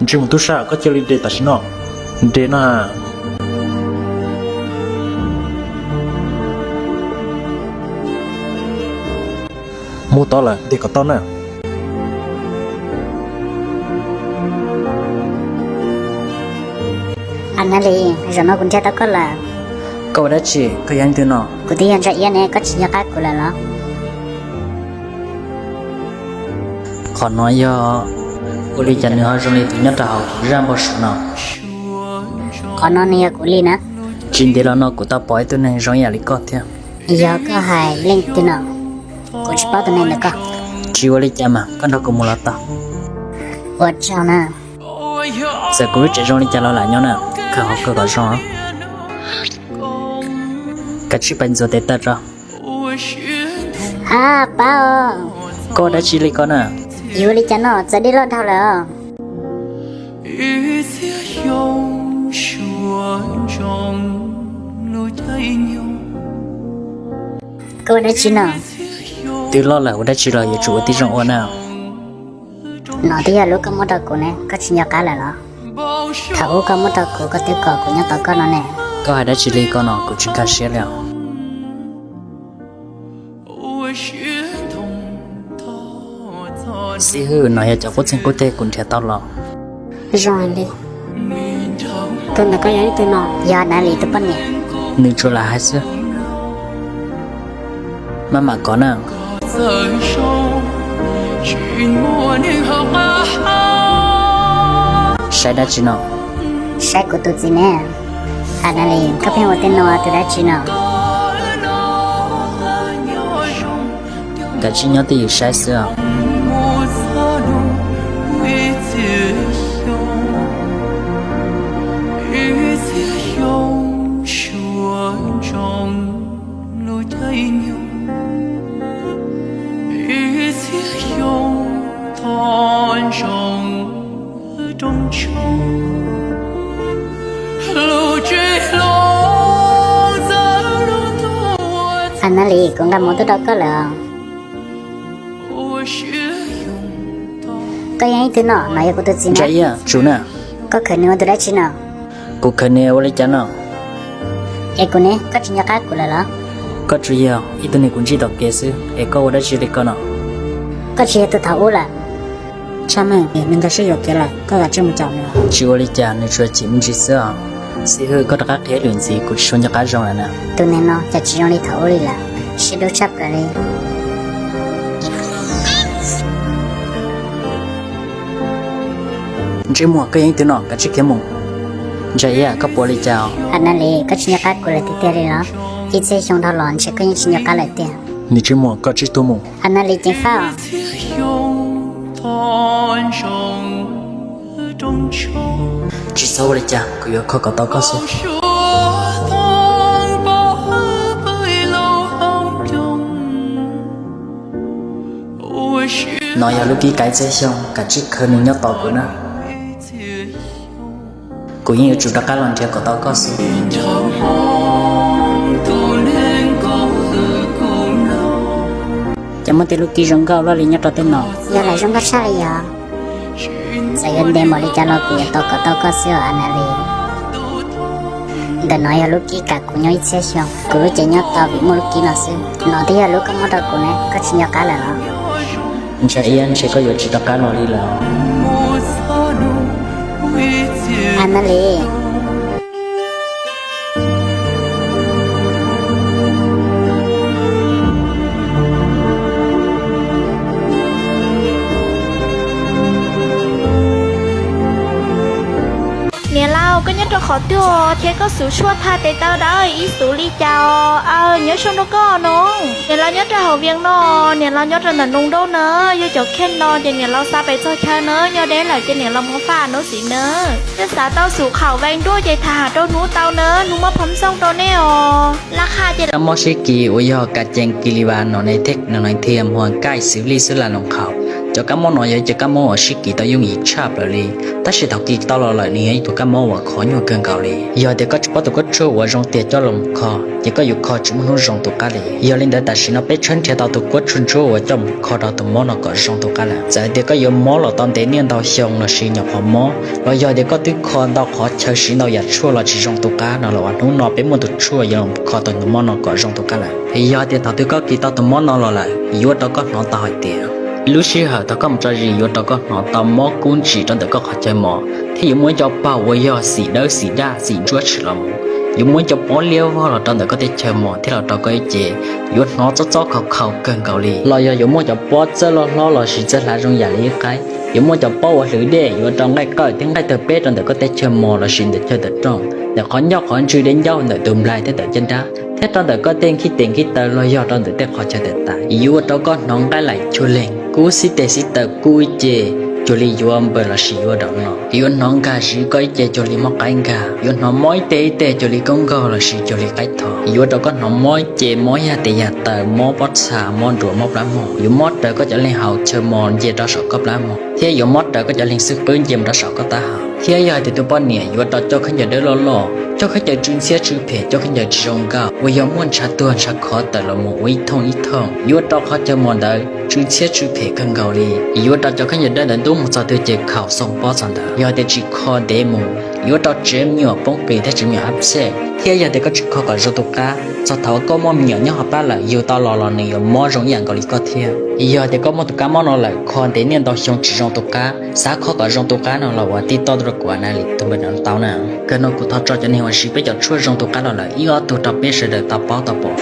Ntsej muag tub sab, koj cia li de tam sim no. De no. Mus tod lawm, de kom tau na. Anali, zaum no kuv nrhiav tau koj lawm. Koj ua dab tsi? Koj yog leej twg no? Kuv twb yog Ntsa Iab ne, koj tsis nco qab kuv lawm los? Qhov no yog, ua li cas nws ho zoo li tus nyob rau hauv kuv zaj npau suav no? Qhov no nws yog kuv li na. Tsis ntev los no kuv tau pom ib tug neeg zoo ib yam li koj thiab. Yog koj hais leej twg no? Kuv tsis paub tus neeg ntawm koj. Tsis ua li cas mas, koj nrog kuv mus los tau. Ua tsaug na. Txawm kuv lub tsev zoo li cas los lam nyob na, khaws hauv kawg kom zoo. Kav tsij pais ntxuav tes taw tso. Ab, pab os. Koj ua dab tsi li ko na? Yuav ua li cas no, txawv dej loj dhau lawm os. Koj ua dab tsi no? Twb loj lawm, ua dab tsi los yuav tsum ua tib zoo ua na. No twb yog lub koj muab rau kuv ne, koj tsis nco qab lawm los? Thaum ub koj muab rau kuv, koj twb kom kuv nyob tos koj no ne. Koj hais dab tsi li ko no, kuv tsis nkag siab li os. Xib hwb, no yog cov qub txeeg qub teg kuv nrhiav tau los. Zoo li. Tus ntawm koj yog ib tug no? Yog Nali tus poj niam. Nws tsuas lam hais xwb. Maj mam kov na. Saib dab tsi no? Saib kuv tus txiv ne. Anali, koj pheej ua tej no ua tus dab tsi no? Kav tsij nyob twj ywm saib xwb os. Anali, kuv nqa mus tuaj rau koj lawm. Koj yog ib tug no, no yog kuv tus txiv na. Ntsa Iab, tsum na. Koj khawm nws ua tus dab tsi no? Kuv khawm nws ua li cas no? Es kuv ne, koj tsis nco qab kuv lawm los? Koj tsuas yog ib tug neeg kuv ntsib tom kev xwb, es koj ua dab tsi li ko no? Koj tsis yog tus thaum ub lawm. Tshaj meej, nws nkag siab yuam kev lawm, koj kav tsij mus caum nws. Tsis ua li cas, nws tsuas chim me ntsis xwb os. Xib hwb, koj rov qab qhia lwm ntxiv, kuv tsis tshua nco qab zoo lawm na. Tus neeg no cas tsis zoo li thaum ub li lawm, sib hlub tshaj plaws li. Ntsej muag, koj yog ib tug no, kav tsij khiav mus. Ntsa Iab, koj puas li cas? Anali, koj tsis nco qab kuv lawm tiag tiag li los? Ib txhiab xyoo dhau los ntshe koj yeej tsis nco qab lawm tiag. Ntsej muag, koj tsij tuag mus. Anali ceev faj os. Tsis txhob ua li cas, kuv yuav kho kom tau koj xwb. No yog lub kib kav ib txhiab xyoo, kav tsij khawb nws nyob tos kuv na. Kuv yeej yuav tsum rov qab los nrhiav kom tau koj xwb. Cas muaj tej lub kib zoo nkauj loj li nyob rau tej no? Yog lam zoo nkauj tshaj li yog. Txawm yuav ntev npaum li cas los kuv yuav tos kom tau koj xwb os Anali. Ntawm no yog lub kib kav kuv nyob ib txhiab xyoo, kuv lub cev nyob tau vim muaj lub kib no xwb. No twb yog lub koj muab rau kuv ne, koj tsis nco qab lawm los? Ntsa Iab, ntshe koj yuav tsis rov qab los li lawm. Anali. Niam laus, koj nyob rau qhov twg thiab koj xuv tshuaj thaj tes taw dawb ib xuv li cas os? Aw, nyob zoo rau koj no. Niam laus nyob rau hauv Vias no, niam laus nyob rau ntawm Noo Dauj na, yog cov kheej no ces niam laus xa pem txog chaw na, nyob deb lawm ces niam laus mus faj hnub xwb na. Yog xav tau xuv khaum vees duaj ces tham ham rau hnub tau na, hnub muab phom xooj rau nej os. Laj qha ces kab mob sib kis uas yog ka cees kis li vas no ne thej no ne thiaj muag kaij xws lij xwb laj loos khaum. Cov kab mob no yog cov kab mob uas sib kis tau yooj yim tshaj plaws li. Tab sis thaum kis tau los lawm nws yog ib tug kab mob uas khov nyuaj kawg nkaus li. Yog tias koj tsis paub tus kuab tshuaj uas zoo tiag coj los mus kho, ces koj yuav kho tsis muaj hnub zoo tus qab li. Yog li ntawd tam sim no peb tshawb nrhiav tau tus kuab tshuaj ntsuab uas coj mus kho rau tus mob no kom zoo tus qab lawm. Txawm tias koj yuav mob los tau ntev niaj ntau xyoo los sis nyuam qhuav mob, los yog tias koj twb kho ntau qhov chaw siv ntau yam tshuaj los tsis zoo tus qab no los ua hnub no peb muaj tus tshuaj yuav los kho tus mob no kom zoo tus qab lawm. Yog tias thaum twg koj kis tau tus mob no los lawm, yuav ua rau koj hnov tau hais tias lub sij hawm thaum koj mus tso zis yuav ua rau koj hnov tau mob kub ntsim rau ntawm koj qhov chaw mos, thiab yuav muaj ib co paug uas yog xim dawb xim daj xim ntsuab tshwm los mus. Yuav muaj ib co pob liab vog los rau ntawm koj tej chaw mos thiab los rau koj ib ce, yuav hnov txob txob khaus khaus kawg nkaus li. Los yog yuav muaj cov pob txawj loj hlob los sis txawj hlav zoo yam li ib qaib. Yuav muaj cov pob uas hlwv dej yuav ua rau nqaij qawj thiab nqaij tawg peb rau ntawm koj tej chaw mos los sis ntawm chaw tawm rooj, ntawm qhov ncauj qhov ntswg dej ncauj ntawm tus nplaig thiab ntawm caj nrab, thiab rau ntawm koj tej nkhib tes nkhib taw los yog rau ntawm tej qhov chaw tawm tas. Yuav ua rau koj hnov nqaij laim chua leeg, kub xib teg xib taw kub ib ce, cuag li yuav npaws los sis yuav daum no. Yuav hnov nkag zis koj ib ce cuag li mob qaib nkag, yuav hnov mob ib teg ib teg cuag li koob nkaug los sis cuag li qaib tho. Yuav ua rau koj hnov mob ib ce mob yag tes yag taw, mob pob txha, mob nruas, mob plab mog. Yuav mob raws koj cov leeg haus chaw mos nce rau saum koj plab mog, thiab yuav mob raws koj cov leeg xwb qwb nce mus rau saum koj taub hau. Thiab yog hais tias tus poj niam yuav ua rau coj khaub ncaws dawb loj loj, coj khaub ncaws tsw ntxhiab tsw phem, coj khaub ncaws tsis zoo nkauj uas yog muaj ntshav tuag ntshav khov tawm los mus ua ib thooj ib thooj, yuav ua rau qhov chaw mos ntawd tsw ntxhiab tsw phem kawg nkaus li. Yuav ua rau cov khaub ncaws dawb ntawd ntub mus txog twg ces khaus xoo pob txog ntawd. Yog tias tsis kho ntev mus, yuav ua rau tsev me nyuam poob qis thiab tsev me nyuam ab xej. Thiab yog tias koj tsis kho kom zoo tus qab, txog thaum koj muaj me nyuam nyob hauv plab lawm yug tau los los nws yuav mob zoo ib yam nkaus li koj thiab. Yog tias koj muaj tus kab mob no lawm, kho ntev niaj ntau xyoo tsis zoo tus qab, xav kho kom zoo tus qab no los ua tij toj rau kuv na li tus npawb no tau na. Kawg no kuv thov tso cov neeg uas siv peb cov tshuaj zoo tus qab los lawm ib ob tug rau peb sawv daws tau paub tau pom.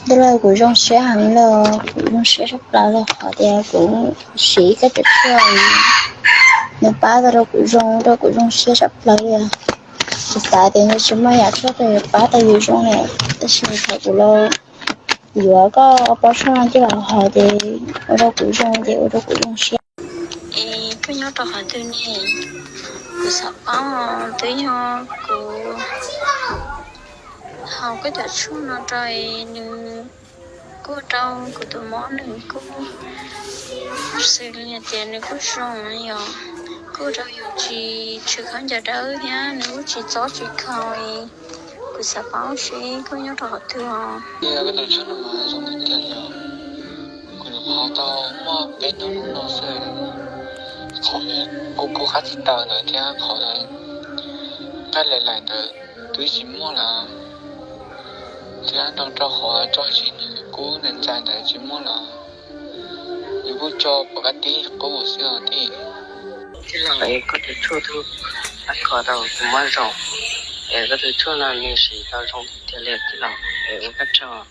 Ntawm kuv zoo siab heev los kuv zoo siab tshaj plaws los qhov tias kuv siv koj cov tshuaj, nws pab tau rau kuv zoo, rau kuv zoo siab tshaj plaws li. Kuv xav tias nws tsis muaj yam tshuaj twg pab tau yus zoo li, tab sis thaum kuv los yuav koj pob tshuaj no coj los haus ces ua rau kuv zoo ces ua rau kuv zoo siab. Es koj nyob rau qhov twg ne? Kuv xav paub, twb yog kuv haus koj cov tshuaj no rau es nws kuj rau kuv tus mob nws kuj xws li hais tias nws kuj zoo yom, kuj rau yus tsis tshwm khaub ncaws dawb thiab nws kuj tsis txob tsis khaus. Kuv xav paub seb koj nyob rau qhov twg os. Koj tus tshuaj no mas zoo tiag tiag li os. Kuv nyuam qhuav tau muaj peb hnub no xwb, qhov kub kub qab txij taw ntawd thiab qhov nqaij laim laim ntawd twb tsis muaj lawm, thiab nrog rau qhov tso zis nws kub ntxais ntxais ntawd tsis muaj lawm. Yus kuj tso pom kab tib qub xwb os tij. Tij laug, es koj tus tshuaj twb pab kho tau kuv mob zoo, es koj tus tshuaj no nws siv tau zoo tiag tiag li tij laug, es ua koj tsaug.